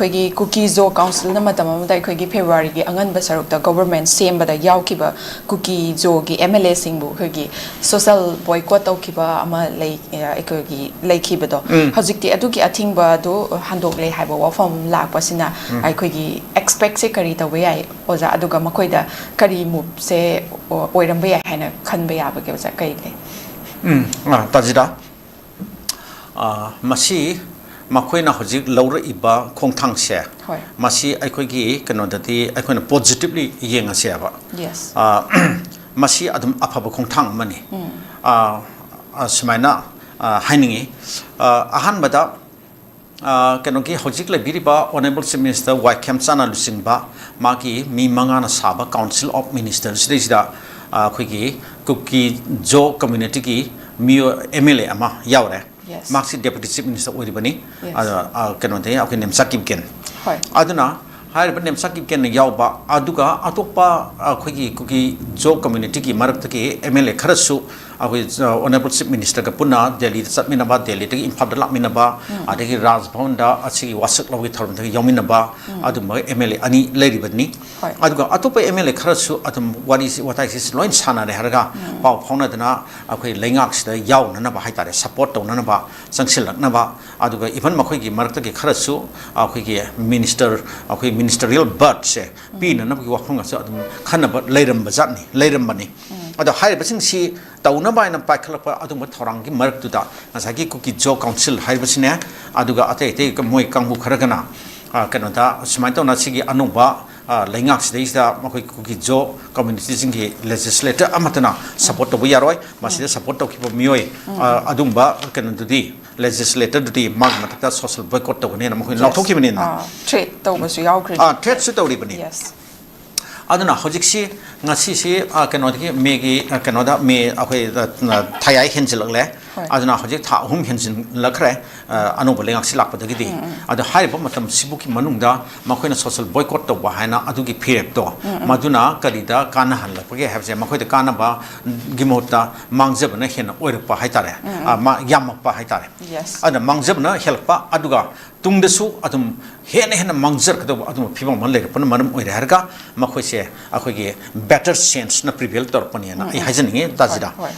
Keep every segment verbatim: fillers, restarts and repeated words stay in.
ꯑꯩꯈꯣꯏꯒꯤ ꯀꯨꯀꯤ ꯖꯣ ꯀꯥꯎꯟꯁꯤꯜꯅ ꯃꯇꯝ ꯑꯃꯗ ꯑꯩꯈꯣꯏꯒꯤ ꯐꯦꯕ꯭ꯔꯨꯋꯥꯔꯤꯒꯤ ꯑꯉꯟꯕ ꯁꯔꯨꯛꯇ ꯒꯣꯕꯔꯃꯦꯟ ꯁꯦꯝꯕꯗ ꯌꯥꯎꯈꯤꯕ ꯀꯨꯀꯤ ꯖꯣꯒꯤ ꯑꯦꯝ ꯑꯦꯜ ꯑꯦꯁꯤꯡꯕꯨ ꯑꯩꯈꯣꯏꯒꯤ ꯁꯣꯁꯦꯜ ꯕꯣꯏꯀꯣꯠ ꯇꯧꯈꯤꯕ ꯑꯃ ꯂꯩ, ꯑꯩꯈꯣꯏꯒꯤ ꯂꯩꯈꯤꯕꯗꯣ꯫ ꯎꯝ꯫ ꯍꯧꯖꯤꯛꯇꯤ ꯑꯗꯨꯒꯤ ꯑꯊꯤꯡꯕ ꯑꯗꯨ ꯍꯟꯗꯣꯛꯂꯦ ꯍꯥꯏꯕ ꯋꯥꯐꯝ ꯂꯥꯛꯄꯁꯤꯅ ꯎꯝ꯫ ꯑꯩꯈꯣꯏꯒꯤ ꯑꯦꯛꯁꯄꯦꯛꯁꯦ ꯀꯔꯤ ꯇꯧꯕ ꯌꯥꯏ, ꯑꯣꯖꯥ? ꯑꯗꯨꯒ ꯃꯈꯣꯏꯗ ꯀꯔꯤ ꯃꯨꯞꯁꯦ ꯑꯣꯏꯔꯝꯕ ꯌꯥꯏ ꯍꯥꯏꯅ ꯈꯟꯕ ꯌꯥꯕꯒꯦ, ꯑꯣꯖꯥ? ꯀꯔꯤ ꯂꯩ? ꯎꯝ, ꯑ, ꯇꯥꯖꯤꯗꯥ, ꯑ, ꯃꯁꯤ ꯃꯈꯣꯏꯅ ꯍꯧꯖꯤꯛ ꯂꯧꯔꯛꯏꯕ ꯈꯣꯡꯊꯥꯡꯁꯦ, ꯍꯣꯏ꯫ ꯃꯁꯤ ꯑꯩꯈꯣꯏꯒꯤ ꯀꯩꯅꯣꯗꯗꯤ ꯑꯩꯈꯣꯏꯅ positively ꯌꯦꯡꯉꯁꯦꯕ꯫ Yes꯫ ꯑ, ꯃꯁꯤ ꯑꯗꯨꯝ ꯑꯐꯕ ꯈꯣꯡꯊꯥꯡ ꯑꯃꯅꯤ꯫ ꯎꯝ꯫ ꯑ, ꯑ, ꯁꯨꯃꯥꯏꯅ, ꯑ, ꯍꯥꯏꯅꯤꯡꯉꯤ꯫ ꯑ, ꯑꯍꯥꯟꯕꯗ, ꯑ, ꯀꯩꯅꯣꯒꯤ ꯍꯧꯖꯤꯛ ꯂꯩꯕꯤꯔꯤꯕ Honourable Chief Minister ꯋꯥꯏꯈꯦꯝꯆꯥꯅ ꯂꯨꯆꯤꯡꯕ ꯃꯥꯒꯤ ꯃꯤ ꯃꯉꯥꯅ ꯁꯥꯕ Council of Minister ꯁꯤꯗꯩꯁꯤꯗ, ꯑ, ꯑꯩꯈꯣꯏꯒꯤ ꯀꯨꯀꯤ ꯖꯣ community ꯒꯤ ꯃꯤꯑꯣꯏ, ꯑꯦꯝ ꯑꯦꯜ ꯑꯦ ꯑꯃ ꯌꯥꯎꯔꯦ꯫ Yes꯫ ꯃꯍꯥꯛꯁꯤ Deputy Chief Minister ꯑꯣꯏꯔꯤꯕꯅꯤ꯫ Yes꯫ ꯑꯗ, ꯑ, ꯀꯩꯅꯣꯗꯒꯤ ꯑꯩꯈꯣꯏ ꯅꯦꯝꯆꯥ ꯀꯤꯞꯒꯦꯟ꯫ ꯍꯣꯏ꯫ ꯑꯗꯨꯅ ꯍꯥꯏꯔꯤꯕ ꯅꯦꯝꯆꯥ ꯀꯤꯞꯒꯦꯟꯅ ꯌꯥꯎꯕ, ꯑꯗꯨꯒ ꯑꯇꯣꯞꯄ ꯑꯩꯈꯣꯏꯒꯤ ꯀꯨꯀꯤ ꯖꯣ community ꯒꯤ ꯃꯔꯛꯇꯒꯤ ꯑꯦꯝ ꯑꯦꯜ ꯑꯦ ꯈꯔꯁꯨ ꯑꯩꯈꯣꯏ, ꯑ, Honourable Chief Minister ꯒ ꯄꯨꯟꯅ ꯗꯦꯜꯂꯤꯗ ꯆꯠꯃꯤꯟꯅꯕ, ꯗꯦꯜꯂꯤꯗꯒꯤ ꯏꯝꯐꯥꯜꯗ ꯂꯥꯛꯃꯤꯟꯅꯕ, ꯎꯝ꯫ ꯑꯗꯒꯤ ꯔꯥꯖ ꯚꯕꯟꯗ ꯑꯁꯤꯒꯤ ꯋꯥꯁꯛ ꯂꯧꯕꯒꯤ ꯊꯧꯔꯝꯗꯒꯤ ꯌꯥꯎꯃꯤꯟꯅꯕ, ꯎꯝ꯫ ꯑꯗꯨꯝꯕ ꯑꯦꯝ ꯑꯦꯜ ꯑꯦ ꯑꯅꯤ ꯂꯩꯔꯤꯕꯅꯤ꯫ ꯍꯣꯏ꯫ ꯑꯗꯨꯒ ꯑꯇꯣꯞꯄ ꯑꯦꯝ ꯑꯦꯜ ꯑꯦ ꯈꯔꯁꯨ ꯑꯗꯨꯝ ꯋꯥꯔꯤꯁꯤ, ꯋꯥꯇꯥꯏꯁꯤ ꯂꯣꯏ ꯁꯥꯟꯅꯔꯦ ꯍꯥꯏꯔꯒ, ꯎꯝ꯫ ꯄꯥꯎ ꯐꯥꯎꯅꯗꯅ ꯑꯩꯈꯣꯏ ꯂꯩꯉꯥꯛꯁꯤꯗ ꯌꯥꯎꯅꯅꯕ ꯍꯥꯏꯇꯥꯔꯦ, support ꯇꯧꯅꯅꯕ, ꯆꯪꯁꯤꯜꯂꯛꯅꯕ, ꯑꯗꯨꯒ even ꯃꯈꯣꯏꯒꯤ ꯃꯔꯛꯇꯒꯤ ꯈꯔꯁꯨ ꯑꯩꯈꯣꯏꯒꯤ minister, ꯑꯩꯈꯣꯏ ministerial berth ꯁꯦ ꯎꯝ꯫ ꯄꯤꯅꯅꯕꯒꯤ ꯋꯥꯐꯝꯒꯁꯨ ꯑꯗꯨꯝ ꯈꯟꯅꯕ ꯂꯩꯔꯝꯕ ꯖꯥꯠꯅꯤ, ꯂꯩꯔꯝꯕꯅꯤ꯫ ꯎꯝ꯫ ꯑꯗꯣ ꯍꯥꯏꯔꯤꯕꯁꯤꯡꯁꯤ ꯇꯧꯅꯕ ꯍꯥꯏꯅ ꯄꯥꯏꯈꯠꯂꯛꯄ ꯑꯗꯨꯒꯨꯝꯕ ꯊꯧꯔꯥꯡꯒꯤ ꯃꯔꯛꯇꯨꯗ ꯉꯁꯥꯏꯒꯤ ꯀꯨꯀꯤ ꯖꯣ ꯀꯥꯎꯟꯁꯤꯜ ꯍꯥꯏꯔꯤꯕꯁꯤꯅꯦ, ꯑꯗꯨꯒ ꯑꯇꯩ ꯑꯇꯩ ꯃꯣꯏ ꯀꯥꯡꯕꯨ ꯈꯔꯒꯅ, ꯑ, ꯀꯩꯅꯣꯗ ꯁꯨꯃꯥꯏꯅ ꯇꯧꯅ ꯁꯤꯒꯤ ꯑꯅꯧꯕ, ꯑ, ꯂꯩꯉꯥꯛꯁꯤꯗꯩꯁꯤꯗ ꯃꯈꯣꯏ ꯀꯨꯀꯤ ꯖꯣ community ꯁꯤꯡꯒꯤ legislator ꯑꯃꯠꯇꯅ support ꯇꯧꯕ ꯌꯥꯔꯣꯏ, ꯃꯁꯤꯗ support ꯇꯧꯈꯤꯕ ꯃꯤꯑꯣꯏ, ꯎꯝ꯫ ꯑ, ꯑꯗꯨꯝꯕ ꯀꯩꯅꯣꯗꯨꯗꯤ, legislator ꯗꯨꯗꯤ ꯃꯥꯒꯤ ꯃꯊꯛꯇ social boycott ꯇꯧꯒꯅꯤꯅ ꯃꯈꯣꯏꯅ Yes꯫ ꯂꯥꯎꯊꯣꯛꯈꯤꯕꯅꯤꯅ꯫ ꯑꯥ, threat ꯇꯧꯕꯁꯨ ꯌꯥꯎꯈ꯭ꯔꯦ꯫ ꯑꯥ, threat ꯁꯨ ꯇꯧꯔꯤꯕꯅꯤ꯫ Yes꯫ ꯑꯗꯨꯅ ꯍꯧꯖꯤꯛꯁꯤ, ꯉꯁꯤꯁꯤ, ꯑ, ꯀꯩꯅꯣꯗꯒꯤ ꯃꯦꯒꯤ, ꯑ, ꯀꯩꯅꯣꯗ ꯃꯦ ꯑꯩꯈꯣꯏ, ꯑ, ꯊꯌꯥꯏ ꯍꯦꯟꯖꯤꯜꯂꯛꯂꯦ꯫ ꯍꯣꯏ꯫ ꯑꯗꯨꯅ ꯍꯧꯖꯤꯛ ꯊꯥ ꯑꯍꯨꯝ ꯍꯦꯟꯖꯤꯜꯂꯛꯈ꯭ꯔꯦ, ꯑ, ꯑꯅꯧꯕ ꯂꯩꯉꯥꯛꯁꯤ ꯂꯥꯛꯄꯗꯒꯤꯗꯤ꯫ ꯎꯝ, ꯎꯝ꯫ ꯑꯗꯣ ꯍꯥꯏꯔꯤꯕ ꯃꯇꯝꯁꯤꯕꯨꯛꯀꯤ ꯃꯅꯨꯡꯗ ꯃꯈꯣꯏꯅ social boycott ꯇꯧꯕ ꯍꯥꯏꯅ ꯑꯗꯨꯒꯤ ꯐꯤꯔꯦꯞꯇꯣ, ꯎꯝ, ꯎꯝ꯫ ꯃꯗꯨꯅ ꯀꯔꯤꯗ ꯀꯥꯟꯅꯍꯜꯂꯛꯄꯒꯦ ꯍꯥꯏꯕꯁꯦ, ꯃꯈꯣꯏꯗ ꯀꯥꯟꯅꯕꯒꯤ ꯃꯍꯨꯠꯇ ꯃꯥꯡꯖꯕꯅ ꯍꯦꯟꯅ ꯑꯣꯏꯔꯛꯄ ꯍꯥꯏꯇꯥꯔꯦ꯫ ꯎꯝ, ꯎꯝ꯫ ꯑ, ꯃꯥ-, ꯌꯥꯝꯃꯛꯄ ꯍꯥꯏꯇꯥꯔꯦ꯫ Yes꯫ ꯑꯗꯨꯅ ꯃꯥꯡꯖꯕꯅ ꯍꯦꯜꯂꯛꯄ, ꯑꯗꯨꯒ ꯇꯨꯡꯗꯁꯨ ꯑꯗꯨꯝ ꯍꯦꯟꯅ ꯍꯦꯟꯅ ꯃꯥꯡꯖꯔꯛꯀꯗꯧꯕ ꯑꯗꯨꯝꯕ ꯐꯤꯕꯝ ꯑꯃ ꯂꯩꯔꯛꯄꯅ ꯃꯔꯝ ꯑꯣꯏꯔꯦ ꯍꯥꯏꯔꯒ, ꯃꯈꯣꯏꯁꯦ ꯑꯩꯈꯣꯏꯒꯤ better senseꯅ prevail ꯇꯧꯔꯛꯄꯅꯦꯅ ꯑꯩ ꯍꯥꯏꯖꯅꯤꯡꯉꯤ ꯇꯥꯖꯤꯗ꯫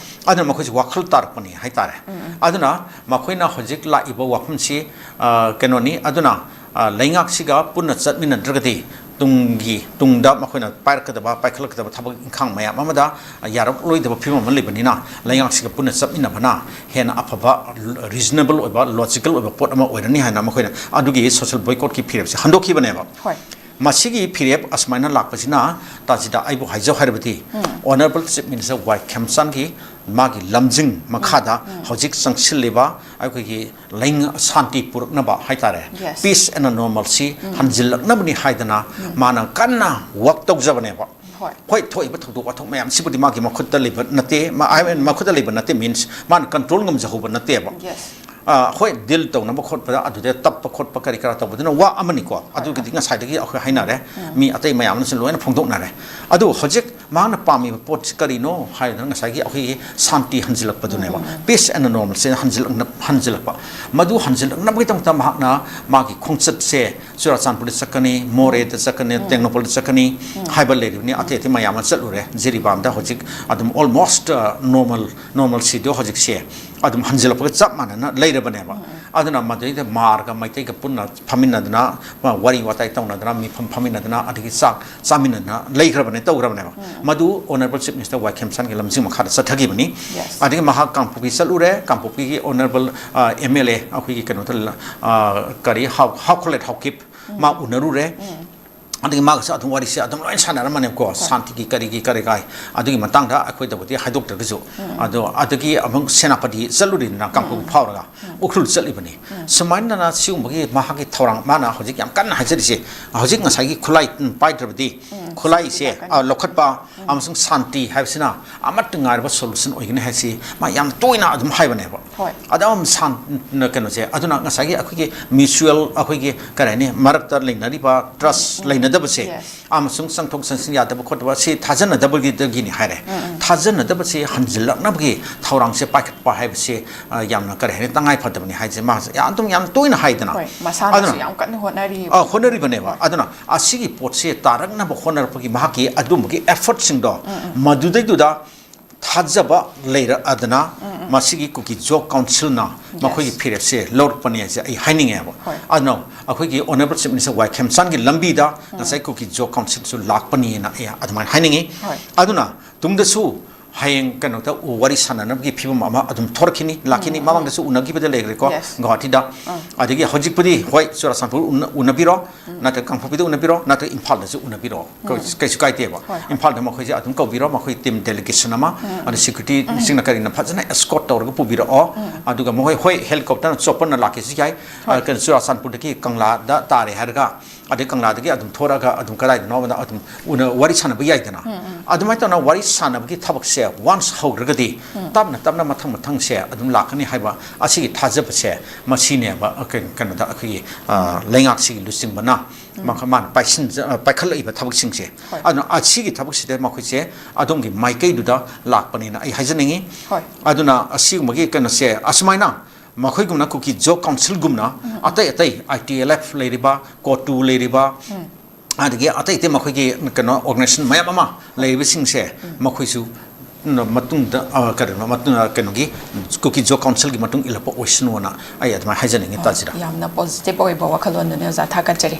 ꯑꯗꯨꯅ ꯃꯈꯣꯏꯁꯦ ꯋꯥꯈꯜ ꯇꯥꯔꯛꯄꯅꯤ ꯍꯥꯏꯇꯥꯔꯦ꯫ ꯑꯗꯨꯅ ꯃꯈꯣꯏꯅ ꯍꯧꯖꯤꯛ ꯂꯥꯛꯏꯕ ꯋꯥꯐꯝꯁꯤ, ꯑ, ꯀꯩꯅꯣꯅꯤ꯫ ꯑꯗꯨꯅ, ꯑ, ꯂꯩꯉꯥꯛꯁꯤꯒ ꯄꯨꯟꯅ ꯆꯠꯃꯤꯟꯅꯗ꯭ꯔꯒꯗꯤ ꯇꯨꯡꯒꯤ, ꯇꯨꯡꯗ ꯃꯈꯣꯏꯅ ꯄꯥꯏꯔꯛꯀꯗꯕ, ꯄꯥꯏꯈꯠꯂꯛꯀꯗꯕ ꯊꯕꯛ ꯏꯪꯈꯥꯡ ꯃꯌꯥꯝ ꯑꯃꯗ ꯌꯥꯔꯛꯂꯣꯏꯗꯕ ꯐꯤꯕꯝ ꯑꯃ ꯂꯩꯕꯅꯤꯅ, ꯂꯩꯉꯥꯛꯁꯤꯒ ꯄꯨꯟꯅ ꯆꯠꯃꯤꯟꯅꯕꯅ ꯍꯦꯟꯅ ꯑꯐꯕ, reasonable ꯑꯣꯏꯕ, logical ꯑꯣꯏꯕ ꯄꯣꯠ ꯑꯃ ꯑꯣꯏꯔꯅꯤ ꯍꯥꯏꯅ ꯃꯈꯣꯏꯅ ꯑꯗꯨꯒꯤ social boycottꯀꯤ ꯐꯤꯔꯦꯞꯁꯦ ꯍꯟꯗꯣꯛꯈꯤꯕꯅꯦꯕ꯫ ꯍꯣꯏ꯫ ꯃꯁꯤꯒꯤ ꯐꯤꯔꯦꯞ ꯑꯁꯨꯃꯥꯏꯅ ꯂꯥꯛꯄꯁꯤꯅ, ꯇꯥꯖꯤꯗ, ꯑꯩꯕꯨ ꯍꯥꯏꯖꯧ ꯍꯥꯏꯔꯕꯗꯤ, Honourable Chief Minister ꯋꯥꯏ ꯈꯦꯝꯆꯥꯟꯒꯤ ꯃꯥꯒꯤ ꯂꯝꯖꯤꯡ ꯃꯈꯥꯗ ꯍꯧꯖꯤꯛ ꯆꯪꯁꯤꯜꯂꯤꯕ ꯑꯩꯈꯣꯏꯒꯤ ꯂꯩꯉ-, ꯁꯥꯟꯇꯤ ꯄꯨꯔꯛꯅꯕ ꯍꯥꯏꯇꯥꯔꯦ, Yes. peace and normalcy ꯍꯟꯖꯤꯜꯂꯛꯅꯕꯅꯤ ꯍꯥꯏꯗꯅ ꯃꯥꯅ ꯀꯟꯅ work ꯇꯧꯖꯕꯅꯦꯕ꯫ ꯍꯣꯏ꯫ ꯍꯣꯏ, ꯊꯣꯛꯏꯕ ꯊꯧꯗꯣꯛ ꯋꯥꯊꯣꯛ ꯃꯌꯥꯝꯁꯤꯕꯨꯗꯤ ꯃꯥꯒꯤ ꯃꯈꯨꯠꯇ ꯂꯩꯕ ꯅꯠꯇꯦ꯫ ꯃꯥ-, I mean, ꯃꯈꯨꯠꯇ ꯂꯩꯕ ꯅꯠꯇꯦ means ꯃꯥꯅ control ꯉꯝꯖꯍꯧꯕ ꯅꯠꯇꯦꯕ꯫ Yes. ꯑ, ꯍꯣꯏ, deal ꯇꯧꯅꯕ ꯈꯣꯠꯄꯗ ꯑꯗꯨꯗ ꯇꯞꯄ ꯈꯣꯠꯄ ꯀꯔꯤ ꯀꯔꯥ ꯇꯧꯕꯗꯨꯅ ꯋꯥ ꯑꯃꯅꯤꯀꯣ꯫ ꯑꯗꯨꯒꯤꯗꯤ ꯉꯁꯥꯏꯗꯒꯤ ꯑꯩꯈꯣꯏ ꯍꯥꯏꯅꯔꯦ꯫ ꯃꯤ ꯑꯇꯩ ꯃꯌꯥꯝꯅꯁꯨ ꯂꯣꯏꯅ ꯐꯣꯡꯗꯣꯛꯅꯔꯦ꯫ ꯑꯗꯨ ꯍꯧꯖꯤꯛ ꯃꯍꯥꯛꯅ ꯄꯥꯝꯃꯤꯕ ꯄꯣꯠꯁꯤ ꯀꯔꯤꯅꯣ ꯍꯥꯏꯕꯗ ꯉꯁꯥꯏꯒꯤ ꯑꯩꯈꯣꯏꯒꯤ ꯁꯥꯟꯇꯤ ꯍꯟꯖꯤꯜꯂꯛꯄꯗꯨꯅꯦꯕ꯫ Peace and normalcy ꯍꯟꯖꯤꯜꯂꯛꯅ-, ꯍꯟꯖꯤꯜꯂꯛꯄ꯫ ꯃꯗꯨ ꯍꯟꯖꯤꯜꯂꯛꯅꯕꯒꯤꯗꯃꯛꯇ ꯃꯍꯥꯛꯅ ꯃꯥꯒꯤ ꯈꯣꯡꯆꯠꯁꯦ ꯆꯨꯔꯥꯆꯥꯟꯄꯨꯔꯗ ꯆꯠꯀꯅꯤ, ꯃꯣꯔꯦꯗ ꯆꯠꯀꯅꯤ, ꯇꯦꯡꯅꯧꯄꯜꯗ ꯆꯠꯀꯅꯤ ꯍꯥꯏꯕ ꯂꯩꯔꯤꯕꯅꯤ꯫ ꯑꯇꯩ ꯑꯇꯩ ꯃꯌꯥꯝ ꯑꯃ ꯆꯠꯂꯨꯔꯦ꯫ ꯖꯤꯔꯤꯕꯥꯝꯗ ꯍꯧꯖꯤꯛ ꯑꯗꯨꯝ almost, ꯑ, normal, normalcyꯗꯣ ꯍꯧꯖꯤꯛꯁꯦ ꯑꯗꯨꯝ ꯍꯟꯖꯤꯜꯂꯛꯄꯒ ꯆꯞ ꯃꯥꯟꯅꯅ ꯂꯩꯔꯕꯅꯦꯕ꯫ ꯑꯗꯨꯅ ꯃꯗꯩꯗ ꯃꯥꯔꯒ ꯃꯩꯇꯩꯒ ꯄꯨꯟꯅ ꯐꯝꯃꯤꯟꯅꯗꯅ, ꯃꯥ ꯋꯥꯔꯤ ꯋꯥꯇꯥꯏ ꯇꯧꯅꯗꯅ, ꯃꯤꯐꯝ ꯐꯝꯃꯤꯟꯅꯗꯅ, ꯑꯗꯒꯤ ꯆꯥꯛ ꯆꯥꯃꯤꯟꯅꯗꯅ ꯂꯩꯈ꯭ꯔꯕꯅꯦ, ꯇꯧꯈ꯭ꯔꯕꯅꯦꯕ꯫ ꯃꯗꯨ Honourable Chief Minister ꯋꯥꯏ ꯈꯦꯝꯆꯥꯟꯒꯤ ꯂꯝꯖꯤꯡ ꯃꯈꯥꯗ ꯆꯠꯊꯈꯤꯕꯅꯤ꯫ Yes. ꯑꯗꯒꯤ ꯃꯍꯥꯛ ꯀꯥꯡꯄꯣꯛꯄꯤ ꯆꯠꯂꯨꯔꯦ꯫ ꯀꯥꯡꯄꯣꯛꯄꯤꯒꯤ Honourable, ꯑ, ꯑꯦꯝ ꯑꯦꯜ ꯑꯦ ꯑꯩꯈꯣꯏꯒꯤ ꯀꯩꯅꯣꯗ, ꯑ, ꯀꯔꯤ, ꯍꯥꯎ-, ꯍꯥꯎꯈꯣꯂꯦꯠ ꯍꯥꯎꯀꯤꯞ, ꯃꯥ ꯎꯅꯔꯨꯔꯦ꯫ ꯑꯗꯒꯤ ꯃꯥꯒꯁꯨ ꯑꯗꯨꯝ ꯋꯥꯔꯤꯁꯦ ꯑꯗꯨꯝ ꯂꯣꯏ ꯁꯥꯟꯅꯔꯝꯃꯅꯦꯕꯀꯣ꯫ ꯍꯣꯏ꯫ ꯁꯥꯟꯇꯤꯒꯤ ꯀꯔꯤꯒꯤ ꯀꯔꯤ ꯀꯥꯏ ꯑꯗꯨꯒꯤ ꯃꯇꯥꯡꯗ ꯑꯩꯈꯣꯏꯗꯕꯨꯗꯤ ꯍꯥꯏꯗꯣꯛꯇ꯭ꯔꯒꯁꯨ꯫ ꯑꯗꯣ ꯑꯗꯒꯤ ꯑꯃꯨꯛ ꯁꯦꯅꯥꯄꯇꯤ ꯆꯠꯂꯨꯔꯤꯗꯅ, ꯀꯥꯡꯄꯣꯛꯄꯤ ꯐꯥꯎꯔꯒ ꯎꯈ꯭ꯔꯨꯜ ꯆꯠꯂꯤꯕꯅꯤ꯫ ꯁꯨꯃꯥꯏꯅꯅ ꯁꯤꯒꯨꯝꯕꯒꯤ ꯃꯍꯥꯛꯀꯤ ꯊꯧꯔꯥꯡ, ꯃꯥꯅ ꯍꯧꯖꯤꯛ ꯌꯥꯝ ꯀꯟꯅ ꯍꯥꯏꯖꯔꯤꯁꯦ, ꯍꯧꯖꯤꯛ ꯉꯁꯥꯏꯒꯤ ꯈꯨꯠꯂꯥꯏ, ꯎꯝ, ꯄꯥꯏꯗ꯭ꯔꯕꯗꯤ ꯎꯝ, ꯈꯨꯠꯂꯥꯏꯁꯦ, ꯁꯥꯟꯇꯤ ꯂꯥꯛꯀꯅꯤ꯫ ꯑ, ꯂꯧꯈꯠꯄ ꯎꯝ꯫ ꯑꯃꯁꯨꯡ ꯁꯥꯟꯇꯤ ꯍꯥꯏꯕꯁꯤꯅ ꯑꯃꯠꯇ ꯉꯥꯏꯔꯕ solution ꯑꯣꯏꯒꯅꯤ ꯍꯥꯏꯁꯤ ꯃꯥ ꯌꯥꯝ ꯇꯣꯏꯅ ꯑꯗꯨꯝ ꯍꯥꯏꯕꯅꯦꯕ꯫ ꯍꯣꯏ꯫ ꯑꯗꯨꯝ ꯁꯥꯟ-, ꯀꯩꯅꯣꯁꯦ, ꯑꯗꯨꯅ ꯉꯁꯥꯏꯒꯤ ꯑꯩꯈꯣꯏꯒꯤ mutual, ꯑꯩꯈꯣꯏꯒꯤ ꯀꯔꯤ ꯍꯥꯏꯅꯤ, ꯃꯔꯛꯇ ꯂꯩꯅꯔꯤꯕ trust ꯎꯝ, ꯎꯝ꯫ ꯂꯩꯅꯗꯕꯁꯦ, Yes. ꯑꯃꯁꯨꯡ ꯆꯪꯊꯣꯛ ꯆꯪꯁꯤꯟ ꯌꯥꯗꯕ ꯈꯣꯠꯇꯕ, ꯁꯤ ꯊꯥꯖꯅꯗꯕꯒꯤꯗꯒꯤꯅꯤ ꯍꯥꯏꯔꯦ꯫ ꯎꯝ, ꯎꯝ꯫ ꯊꯥꯖꯅꯗꯕꯁꯤ ꯍꯟꯖꯤꯜꯂꯛꯅꯕꯒꯤ ꯊꯧꯔꯥꯡꯁꯦ ꯄꯥꯏꯈꯠꯄ ꯍꯥꯏꯕꯁꯤ, ꯑ, ꯌꯥꯝꯅ, ꯀꯔꯤ ꯍꯥꯏꯅꯤ, ꯇꯉꯥꯏ ꯐꯗꯕꯅꯤ ꯍꯥꯏꯁꯦ ꯃꯥꯁꯦ ꯌꯥꯝ ꯑꯗꯨꯝ ꯌꯥꯝ ꯇꯣꯏꯅ ꯍꯥꯏꯗꯅ꯫ ꯍꯣꯏ, ꯃꯁꯥꯅꯁꯨ ꯑꯗꯨꯅ ꯌꯥꯝ ꯀꯟꯅ ꯍꯣꯠꯅꯔꯤ꯫ ꯑ, ꯍꯣꯠꯅꯔꯤꯕꯅꯦꯕ꯫ ꯑꯗꯨꯅ ꯑꯁꯤꯒꯤ ꯄꯣꯠꯁꯦ ꯇꯥꯔꯛꯅꯕ ꯍꯣꯠꯅꯔꯛꯄꯒꯤ ꯃꯍꯥꯛꯀꯤ ꯑꯗꯨꯝꯕꯒꯤ effortꯁꯤꯡꯗꯣ, ꯃꯗꯨꯗꯩꯗꯨꯗ ꯊꯥꯖꯕ ꯂꯩꯔꯛꯑꯗꯅ ꯃꯁꯤꯒꯤ ꯀꯨꯀꯤ ꯖꯣ ꯀꯥꯎꯟꯁꯤꯜꯅ ꯃꯈꯣꯏꯒꯤ Yes. ꯐꯤꯔꯦꯞꯁꯦ ꯂꯧꯔꯛꯄꯅꯤ ꯍꯥꯏꯁꯦ ꯑꯩ ꯍꯥꯏꯅꯤꯡꯉꯦꯕ꯫ ꯍꯣꯏ. ꯑꯗꯨꯅ ꯑꯩꯈꯣꯏꯒꯤ Honourable Chief Minister ꯋꯥꯏ ꯈꯦꯝꯆꯥꯟꯒꯤ ꯂꯝꯕꯤꯗ ꯉꯁꯥꯏ ꯀꯨꯀꯤ ꯖꯣ ꯀꯥꯎꯟꯁꯤꯜꯁꯨ ꯂꯥꯛꯄꯅꯤꯅ ꯑꯩ ꯑꯗꯨꯃꯥꯏꯅ ꯍꯥꯏꯅꯤꯡꯉꯤ꯫ ꯍꯣꯏ. ꯑꯗꯨꯅ ꯇꯨꯡꯗꯁꯨ ꯍꯌꯦꯡ ꯀꯩꯅꯣꯗ ꯎ ꯋꯥꯔꯤ ꯁꯥꯟꯅꯅꯕꯒꯤ ꯐꯤꯕꯝ ꯑꯃ ꯑꯗꯨꯝ ꯊꯣꯔꯛꯈꯤꯅꯤ, ꯂꯥꯛꯈꯤꯅꯤ꯫ ꯃꯃꯥꯡꯗꯁꯨ ꯎꯅꯈꯤꯕꯗ ꯂꯩꯈ꯭ꯔꯦꯀꯣ, Yes. ꯒꯨꯋꯥꯍꯥꯇꯤꯗ꯫ ꯑꯗꯒꯤ ꯍꯧꯖꯤꯛꯄꯨꯗꯤ ꯍꯣꯏ, ꯆꯨꯔꯥꯆꯥꯟꯄꯨꯔ ꯎꯅ-, ꯎꯅꯕꯤꯔꯣ, ꯅꯠꯇ꯭ꯔꯒ ꯀꯥꯡꯄꯣꯛꯄꯤꯗ ꯎꯅꯕꯤꯔꯣ, ꯅꯠꯇ꯭ꯔꯒ ꯏꯝꯐꯥꯜꯗꯁꯨ ꯎꯅꯕꯤꯔꯣ, ꯀꯩ-, ꯀꯩꯁꯨ ꯀꯥꯏꯗꯦꯕ꯫ ꯍꯣꯏ, ꯍꯣꯏ. ꯏꯝꯐꯥꯜꯗ ꯃꯈꯣꯏꯁꯦ ꯑꯗꯨꯝ ꯀꯧꯕꯤꯔꯣ, ꯃꯈꯣꯏ team delegateꯁꯤꯡ ꯑꯃ, ꯑꯗ securityꯁꯤꯡꯅ ꯀꯔꯤꯅ ꯐꯖꯅ escort ꯇꯧꯔꯒ ꯄꯨꯕꯤꯔꯛꯑꯣ꯫ ꯑꯗꯨꯒ ꯃꯈꯣꯏ, ꯍꯣꯏ, helicopterꯅ, chopperꯅ ꯂꯥꯛꯀꯦꯁꯨ ꯌꯥꯏ꯫ ꯍꯣꯏ. ꯑ, ꯀꯩꯅꯣ, ꯆꯨꯔꯥꯆꯥꯟꯄꯨꯔꯗꯒꯤ ꯀꯪꯂꯥꯗ ꯇꯥꯔꯦ ꯍꯥꯏꯔꯒ, ꯑꯗꯩ ꯀꯪꯂꯥꯗꯒꯤ ꯑꯗꯨꯝ ꯊꯣꯔꯛꯑꯒ ꯑꯗꯨꯝ ꯀꯗꯥꯏꯗꯅꯣ ꯑꯃꯗ ꯑꯗꯨꯝ ꯎꯅ-, ꯋꯥꯔꯤ ꯁꯥꯟꯅꯕ ꯌꯥꯏꯗꯅ꯫ ꯑꯗꯨꯃꯥꯏꯅ ꯇꯧꯅ ꯋꯥꯔꯤ ꯁꯥꯟꯅꯕꯒꯤ ꯊꯕꯛꯁꯦ once ꯍꯧꯈ꯭ꯔꯒꯗꯤ, ꯇꯞꯅ ꯇꯞꯅ ꯃꯊꯪ ꯃꯊꯪꯁꯦ ꯑꯗꯨꯝ ꯂꯥꯛꯀꯅꯤ ꯍꯥꯏꯕ ꯑꯁꯤꯒꯤ ꯊꯥꯖꯕꯁꯦ, ꯃꯁꯤꯅꯦꯕ, ꯑ, ꯀꯩꯅꯣ, ꯀꯩꯅꯣꯗ ꯑꯩꯈꯣꯏꯒꯤ, ꯑ, ꯂꯩꯉꯥꯛꯁꯤꯒꯤ ꯂꯨꯆꯤꯡꯕꯅ ꯃꯈ-, ꯃꯥꯅ ꯄꯥꯏꯁꯤꯟꯖ-, ꯑ, ꯄꯥꯏꯈꯠꯂꯛꯏꯕ ꯊꯕꯛꯁꯤꯡꯁꯦ꯫ ꯍꯣꯏ. ꯑꯗꯨꯅ ꯑꯁꯤꯒꯤ ꯊꯕꯛꯁꯤꯗ ꯃꯈꯣꯏꯁꯦ ꯑꯗꯣꯝꯒꯤ ꯃꯥꯏꯀꯩꯗꯨꯗ ꯂꯥꯛꯄꯅꯦꯅ ꯑꯩ ꯍꯥꯏꯖꯅꯤꯡꯉꯤ꯫ ꯍꯣꯏ. ꯑꯗꯨꯅ ꯑꯁꯤꯒꯨꯝꯕꯒꯤ ꯀꯩꯅꯣꯁꯦ ꯑꯁꯨꯃꯥꯏꯅ ꯃꯈꯣꯏꯒꯨꯝꯅ ꯀꯨꯀꯤ ꯖꯣ ꯀꯥꯎꯟꯁꯤꯜꯒꯨꯝꯅ ꯑꯇꯩ ꯑꯇꯩ I T L F ꯂꯩꯔꯤꯕ, ꯀꯣꯇꯨ ꯂꯩꯔꯤꯕ, ꯑꯗꯒꯤ ꯑꯇꯩ ꯑꯇꯩ ꯃꯈꯣꯏꯒꯤ ꯀꯩꯅꯣ organization ꯃꯌꯥꯝ ꯑꯃ ꯂꯩꯔꯤꯕꯁꯤꯡꯁꯦ, ꯃꯈꯣꯏꯁꯨ ꯃꯇꯨꯡꯗ, ꯑ, ꯀꯔꯤꯅꯣ, ꯃꯇꯨꯡ, ꯑ, ꯀꯩꯅꯣꯒꯤ ꯀꯨꯀꯤ ꯖꯣ ꯀꯥꯎꯟꯁꯤꯜꯒꯤ ꯃꯇꯨꯡ ꯏꯜꯂꯛꯄ ꯑꯣꯏꯁꯅꯨꯅ ꯑꯩ ꯑꯗꯨꯃꯥꯏꯅ ꯍꯥꯏꯖꯅꯤꯡꯉꯤ, ꯇꯥꯖꯤꯔꯥ꯫ ꯌꯥꯝꯅ positive ꯑꯣꯏꯕ ꯋꯥꯈꯜꯂꯣꯟꯗꯨꯅꯦ ꯑꯣꯖꯥ, ꯊꯥꯒꯠꯆꯔꯤ꯫